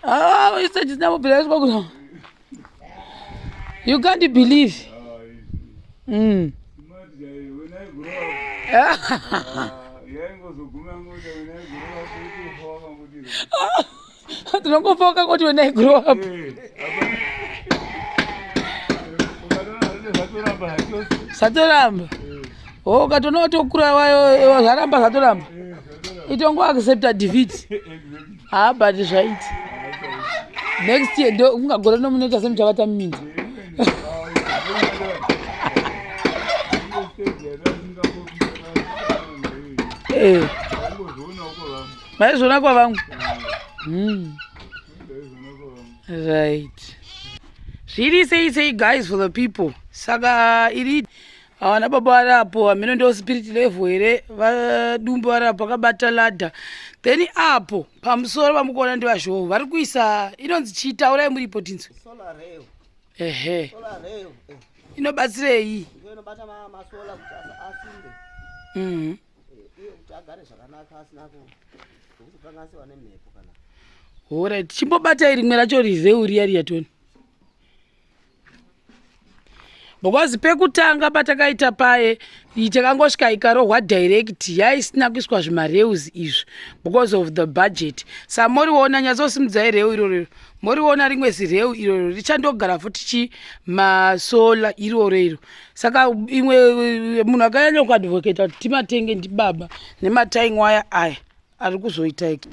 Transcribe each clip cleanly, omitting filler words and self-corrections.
Ah, stage isina kubvira yaiswa kurarama. You can't believe. Tinongofa wakangoti when I grow up. Zvatoramba. Oh, ukatoona watokura wayo zvaramba zvatoramba. Itongo accepta defeat. Ah, but zvaiti. Next year ndo ungagore nomunoita semuchavata muminda. Eh. Maizviona kwavamwe. Right. Zviri sei sei guys for the people. Saka iri Havana baba vari apo hameno ndo spirit level here vadumbu vari apo vakabata ladder then apo pamusoro pamukuona ndivazhou vari kuisa inonzi chii taurai muripo tinzwe ehe eh. inobatsirei Horait chimbobatai rimwe racho rizeu riya riya toni because pekutanga patakaita paye takangosvika ikarohwa direct yaisina kuiswa zvimareus izvi because of the budget sa moriona nyatsosimudzai reu iroro moriona rimwe zireu iroro richandogara futi chi masola iroro iro saka imwe munhu akanyanya kuadvocata kuti timatenge ndibaba nemataingwaya aya ari kuzoita iki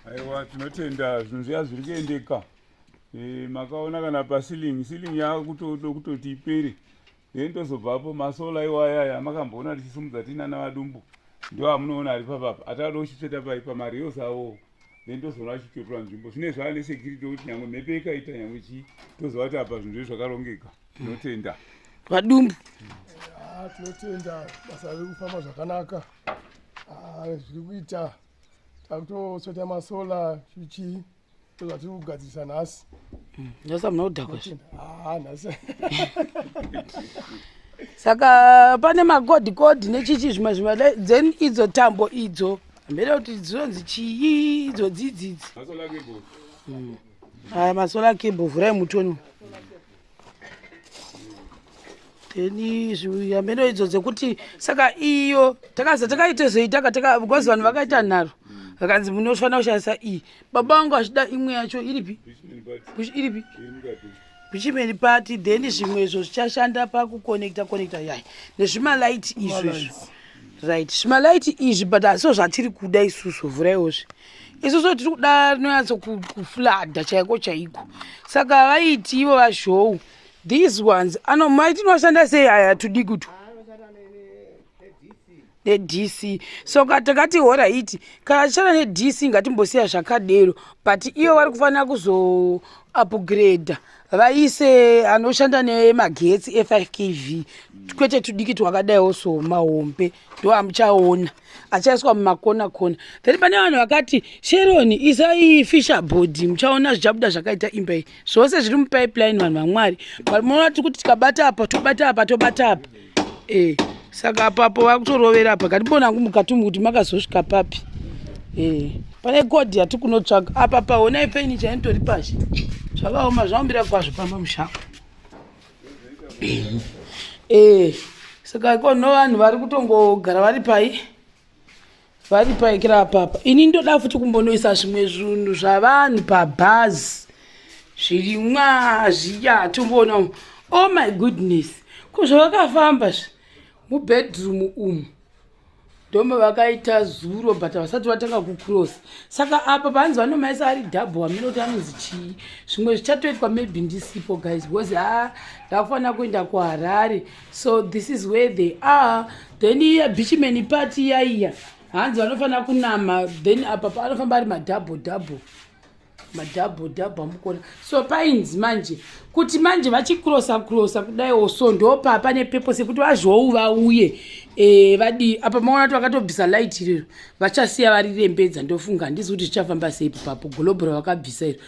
aiwa tinotenda zvinhu zviya zviri kuendeka e, makaona kana paceiling ceiling yakutodo kutoti ipere then tozobvapo masola iwaya aya makamboona tichisimudza tiinana vadumbu ndo amunoona ari papapa atakada kuchitsveta pai pamareels avo then tozoona achitotora nzvimbo zvine zvava nesecurity yokuti nyangwe mhepo ikaita nyangwe chii toziva kuti apa zvinhu zvedu zvakarongeka tinotenda vadumbu ah, tinotenda basa riri kufamba zvakanaka ah, zviri kuita takutosota masola chichii ndozvatiri kugadzirisa nhasi nhasi hamuna kudhakwa zve ah, nhasi saka pane makodhi kodhi nechichi zvimwe zvimwe then idzo tambo idzo hamene kuti dzinonzi chii idzo dzidzidzi aya masola cable vhurai mutoni then hameno idzo dzekuti saka iyo takaza takaitozoita kataka because vanhu vakaita nharo vakanzi munofanira kushandisa iyi baba vangu vachida imwe yacho iripi iripi bichimeni pati then zvimwe izvo zvichashanda pakuconnecta connecta yai nezvimalight izvo izvo right zvimalight izvi but asiwo zvatiri kuda isusu vhuraiwozve isusu tiri kuda rinonyatso kuflada chaiko chaiko saka vaiti ivo vazhou these ones ano maiti inoshanda sei aya tudiki utu nedc so takati horaiti kana tichishanda nedc ngatimbosiya zvakadero but iyo vari kufanira kuzo upgrader vaise anoshanda nemagetsi e5 kv kwete tudiki twakadaiwo so mahombe ndo amuchaona achaiswa mumakona kona then pane vanhu vakati sheroni isai fisher board muchaona zvichabuda zvakaita imba iyi zvose zviri mupipeline vanhu vamwari but munoona tiri kuti tikabata apa tobata apa tobata apa e saka apapo vakutorovera apa katibona hangu mukati umu kuti makazosvika papi e pane kodhi yati kunotsvaga apa paonai fenicha inotori pashi zvakaoma zvaumbira kwazvo pamba mushango e saka ikono vanhu vari kutongogara vari pai vari paikira apapa ini ndoda futi kumbonoisa zvimwe zvinhu zvavanhu pabhazi zvirimwa zviya tomboona oh my goodness ko zvavakafamba zve mubedroom umu ndome vakaita zuro but havasati vatanga kucross saka apa panzi vanomaisa ari double hameno kuti anonzi chii zvimwe zvichatoitwa maybe ndisipo guys because ha ah, ndakufanira kuenda kuharare so this is where they are then iya bichimeni party yaiya hanzi vanofanira kunama then apa paanofamba ari madouble double madouble double amukona so painzi manje kuti manje vachikrosa krosa kudaiwo so ndopa pane pepo sekuti vazhou vauye e, vadii apa maona kuti vakatobvisa light irero vachasiya varirembedza ndofunga handisi kuti zvichafamba sei papo golobhora vakabvisa iro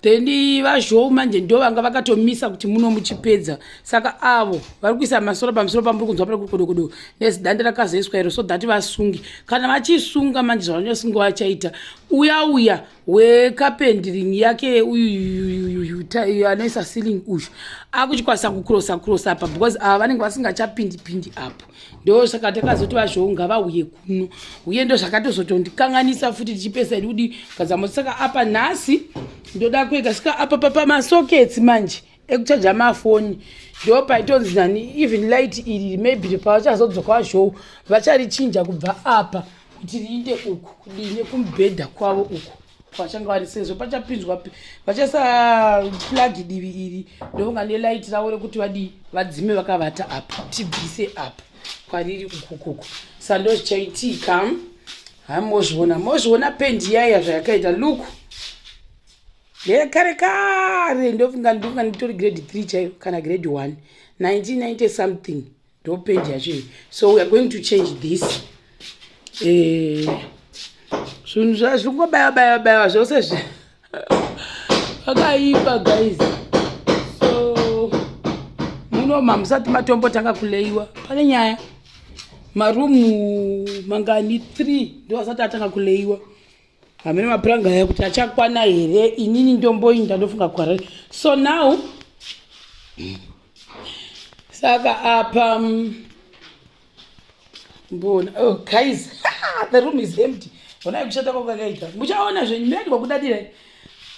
then vazhou manje ndo vanga vakatomisa kuti muno muchipedza saka avo vari kuisa masoro pamusoro pamuri kunzwa pari kukodokodo nezidande rakazoiswa iro so that vasunge kana vachisunga manje zvavanyasunga vachaita Uya uya wecarpentering yake uyu anoisa ceiling uyu akuchikwanisa kucrossa crossa apa because ava vanenge vasingachapindi pindi apo. Ndo saka takazoti vazvou ngavauye kuno, uye ndo zvakatozotondikanganisa futi tichipesa idi kudi kazamo. Saka apa nhasi ndoda kuega saka apa pamasokets manje ekuchaja mafoni ndo paitonzi nani even light iri maybe pavachazodzoka vazhou vacharichinja kubva apa kuti riinde uku kudine kumubhedha kwavo uku kwachange vari sezvo pachapinzwa vachaisa plug divi iri ndovonga nelight ravo rekuti vadii vadzime vakavata apa tibvise apa kwariri ukukuku. Sa ndo zvichaitika. Hamozviona mozviona pendi yaya zvayakaita. Look, ndekare kare, ndofunga nditori grade 3 chaiyo kana grade 1, 1990 something, ndo pendi yacho iyi. So we are going to change this. Zvinhu zvazvingobaya baya baya zvose zvi vakaipa guys. So muno mamusati matombotanga kuleiwa, pane nyaya. Marumu mangani? 3 ndo asati atanga kuleiwa. Hamene mapuranga aya kuti achakwana here. Inini ndomboinda ndofunga kwarari. So now saka apa mbona, oh guys, the room is empty. Honai kushata kwakakaita. Muchaona zvenyu, mirati kwakudadirai.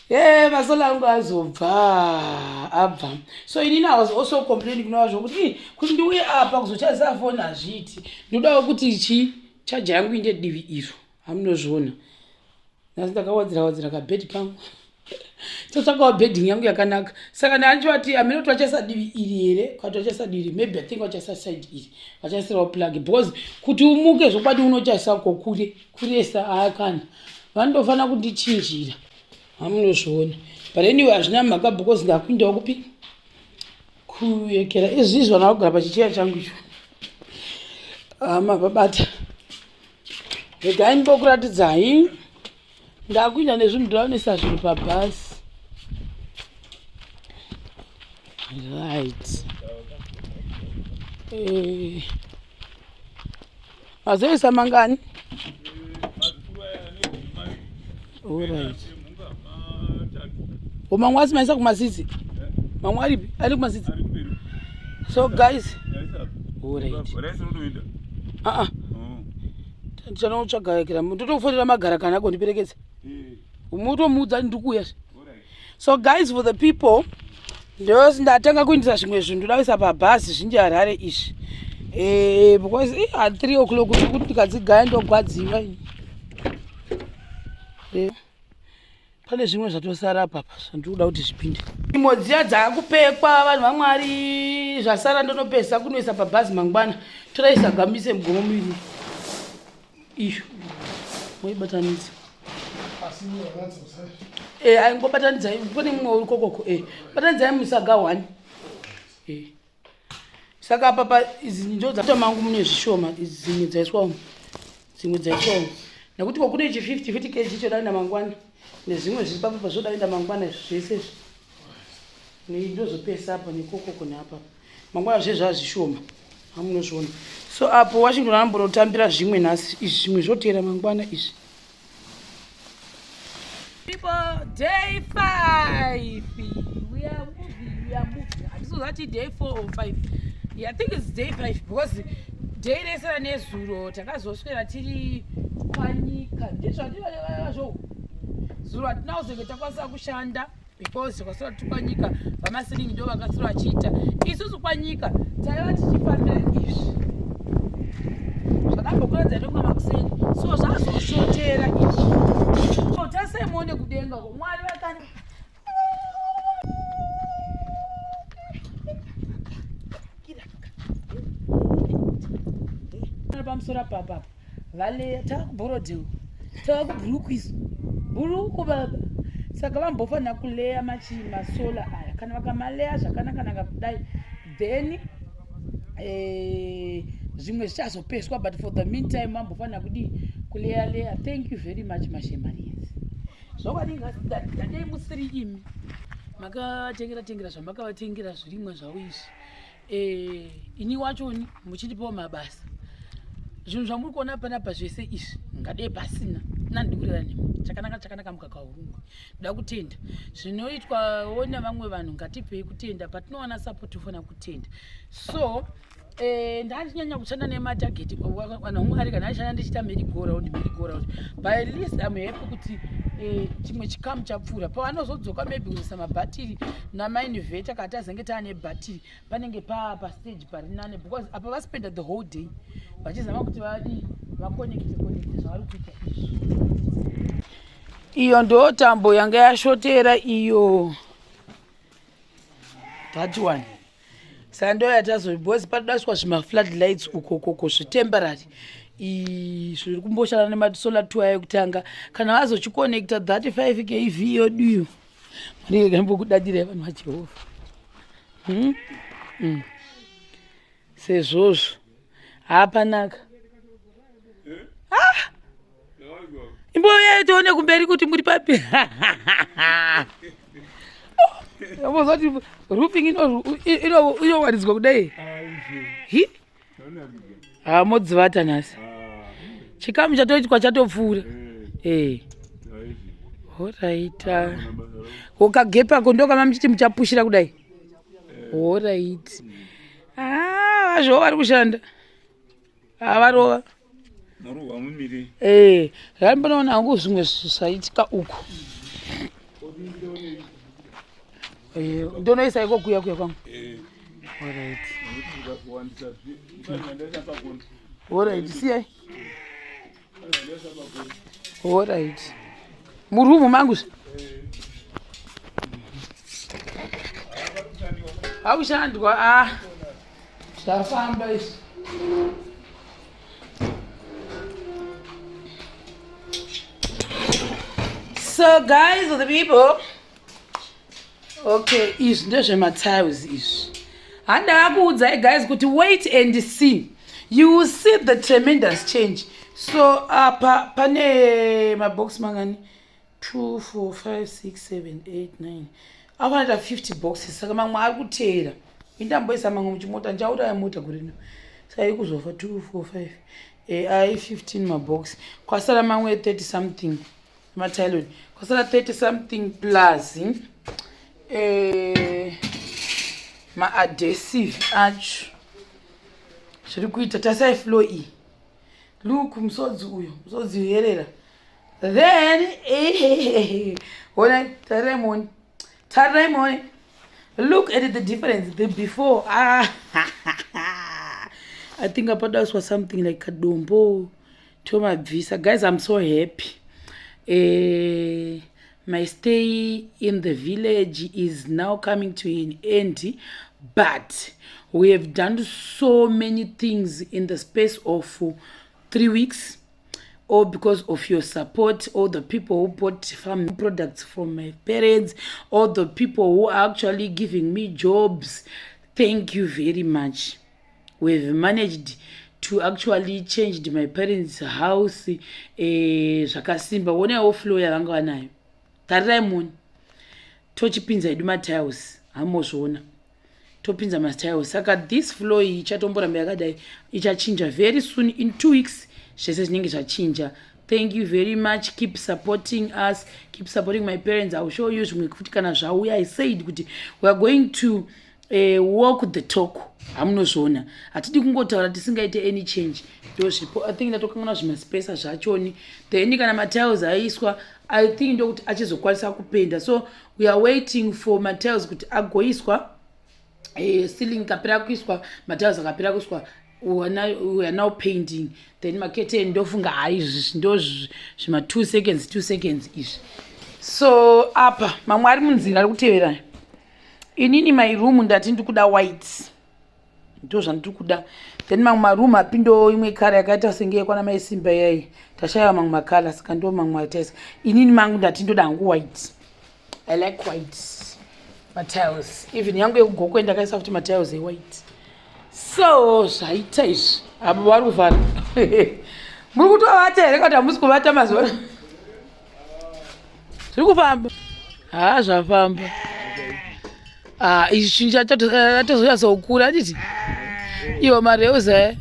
E masola angu azobva abva. So inini I was also complaining kuna vazvo kuti kuti ndiuye apa kuzochazisa foni hazviiti. Ndodawo kuti chi chaja yangu inde divi iro. Hamunozviona, nhasi ndakawadzira wadzira kabhedhi pangu, totsvakawo bedding yangu yakanaka. Saka ndaanchivati hamene kuti vachaisa divi iri here kana kuti vachaisa divi. Maybe I think vachaisa side iri, vachaisirawo plug because kuti umuke zvokwadi unochaisa ko kure kuresa haakana vanotofanira kundichinjira. Hamunozviona, but anyway hazvina mhaka because ndakuindawo kupi kuyekera izvizvi. Vana vagara pachicheya changu icho hama vabata. Regai ndimbokuratidzai. Ndakuinda nezvinhu, ndiraonesa zvinhu pabhasi, right? Mazoisa mangani? Alright, o mamwe asi maisa kumasisi, mamwe aripi? Ari kumasisi. So guys, alright, aa tichanotsvaga kira ndotokufonera magara kana agondiperekedza mutomuudza ndikuuya. So guys, for the people, ndosi ndatanga kuindisa zvimwe zvinhu, ndoda kuisa pabhazi zvinji Harare izvi because at 3 o'clock kuti ndikadzigaya ndogwadziwa. Pane zvimwe zvatosara apapa zvandiri kuda kuti zvipinde imo dziya dzaakupekwa. Vanhu vamwari, zvasara ndonopesa kunoisa pabhazi mangwana. Toraisa gamise mugomo muviri iyo moibatanidza. Aingobatanidzai, pane mumwe uri kokoko. Batanidzai musaga 1. Saka apa pa idzi ndo dzato mangu mune zvishoma idzi, dzimwe dzaiswa umu, dzimwe dzaiswa umu nekuti ko kune ichi 50 50 kg chodaenda mangwana nezvimwe zviri papa pazvodaenda mangwana. Izvi zvese izvi ndozopesa apa nekokoko neapa mangwana zve zvazvishoma hamunozviona. So apo Washington anombonotambira zvimwe nhasi izvi, zvimwe zvoteera mangwana izvi. People, day 5, we are moving, we are moving. Handisozati day 4 or 5. Yeah, I think it's day 5 because day rese ranezuro takazoswera tiri panyika. Ndizvandivazvo, zuro hatina kuzenge takwanisa kushanda because takaswera tiri kwanyika. Vamasiringi ndo vakaswera vachiita. Isusu kwanyika taiva tichifambira izvi zvadambokuradza ndonga makuseni. So zvazoshotera izvi. So tasai muone kudenga ko Mwari vakana pamusoro apapapa valeya. Tava kuBorrowdale, tava kubhuruku isu, bhuruku baba. Saka vambofanira kuleya machi masola aya. Kana vakamaleya zvakanakanaka kudai, then zvimwe zvichazopeswa, but for the meantime vambofanira kudii? Kuleya leya. Thank you very much, mashemarians. Zvokwadi ngadei musiri imi makavatengera tengera zvamakavatengera zvirimwa zvavo izvi. Ini wachoni muchitipawo mabasa. Zvinhu zvamuri kuona panapa zvese izvi ngadei pasina. Nandikureva nhema. Chakanaka chakanaka mukaka urungwe. Ndoda kutenda zvinoitwawo nevamwe vanhu. Ngatipei kutenda patinowana support, tofanira kutenda. So ndandinyanya kushanda nematarget vanhu vamwari kana ndishanda ndichiita merry go round, merry go round, but at least am happy kuti chimwe chikamu chapfuura. Pavanozodzoka maybe kuzoisa mabhatiri namainverter, kana tazenge taane bhatiri, panenge paa pastage pari nane, because apa vaspenda the whole day vachizama kuti vadii, vaconnecte connecte zvavari kuita izvi. Iyo ndo tambo yanga yashotera iyo, that one. Saka ndo yatazo, because patodaiswa zvimaflood lights ukokoko zvetemporary zviri kumboshanda nemasolar two ayekutanga. Kana vazochiconnecta that 5 kV yoduyo, manenge kaimbokudadirai vanhu vaJehovha, Sezvozvo hapanaka. Ah! Imbouyai tione kumberi kuti muri papi. Ambozoti roofing inowaridzwa kudai hi. Ha, modzivata nhasi, chikamu chatoitwa chatopfuura. Alright, ukagepako ndokama muchiti muchapushira kudai. Alright, ah, vazvowo vari kushanda, havarova. Maruva mumiri. Zvandimbonoona hangu zvimwe zvaitika uku. Ndonoisa iko kuya kuya kwangu. Alright. Nokuti ndikakuwandisa ndaisa pagoni. Alright, siyai. Ndaisa pagoni. Alright, murumu mangu zve hakushandwa. A, zvafamba izvi. So guys, the people, okay, izvi ndezvematiles izvi. Handakakuudzai guys kuti wait and see, you will see the tremendous change. So apa pane mabox mangani? 2, 4, 5, 6, 7, 8, 9, afanoita 50 boxes. Saka mamwe ari kuteera. Indamboisa mamwe muchimota, ndichauraya mota gore rino, saka iri kuzofa. 2, 4, 5, ai 15 mabox. Kwasara mamwe 30 something matilon, kwasara 30 something plus maadhesive acho. Zviri kuita tasai floor iyi. Look, musodzi uyu, musodzi uyerera. Then ona, tarirai muone, tarirai muone. Look at the difference, the before. Ah, I think apadaswa something like kadombo tomabvisa. Guys, I'm so happy. My stay in the village is now coming to an end, but we have done so many things in the space of 3 weeks, all because of your support, all the people who bought farm products from my parents, all the people who are actually giving me jobs. Thank you very much. We've managed to actually change my parents' house zvakasimba. Onaiwo floor yavanga vanayo, tarirai muni. Tochipinza hedu matiles, hamozviona, topinza matiles. Saka this floor iyi ichatomboramba yakadai, ichachinja very soon. In 2 weeks zvese zvinenge zvachinja. Thank you very much. Keep supporting us, keep supporting my parents. I will show you zvimwe futi kana zvauya. I said kuti we are going to walk the talk, hamunozviona. Hatidi kungotaura tisingaite any change. Ndo zvipo. I think ndatokanganwa zvimaspacer zvachoni. Then kana matiles aiswa, I think ndokuti achizokwanisa kupenda. So we are waiting for matiles kuti agoiswa. Ceiling ikapera kuiswa, matiles akapera kuiswa, we are now painting. Then maketeni, ndofunga hai, izvi ndo zvima 2 seconds, 2 seconds izvi. So apa mamwe ari munzira ari kutevera. Inini my room ndati ndikuda white, ndo zvandiri kuda. Then mamwe maroom apindowo imwe colour yakaita senge yekwana maisimba iyai. Tashaiwa mamwe macolour, saka ndo mamwe ataisa. Inini mangu ndati ndoda hangu white. I like white matiles. Even yangu yekuGokwe ndakaisa futi matiles ewhite. So zvaita izvi. Apo vari kuvhara, muri kutovata here kana hamusi kuvata mazuva? Zviri kufamba, ha, zvafamba. Ah, ichi chinhu chatozonyatsokura, handiti? Iwo mareuza.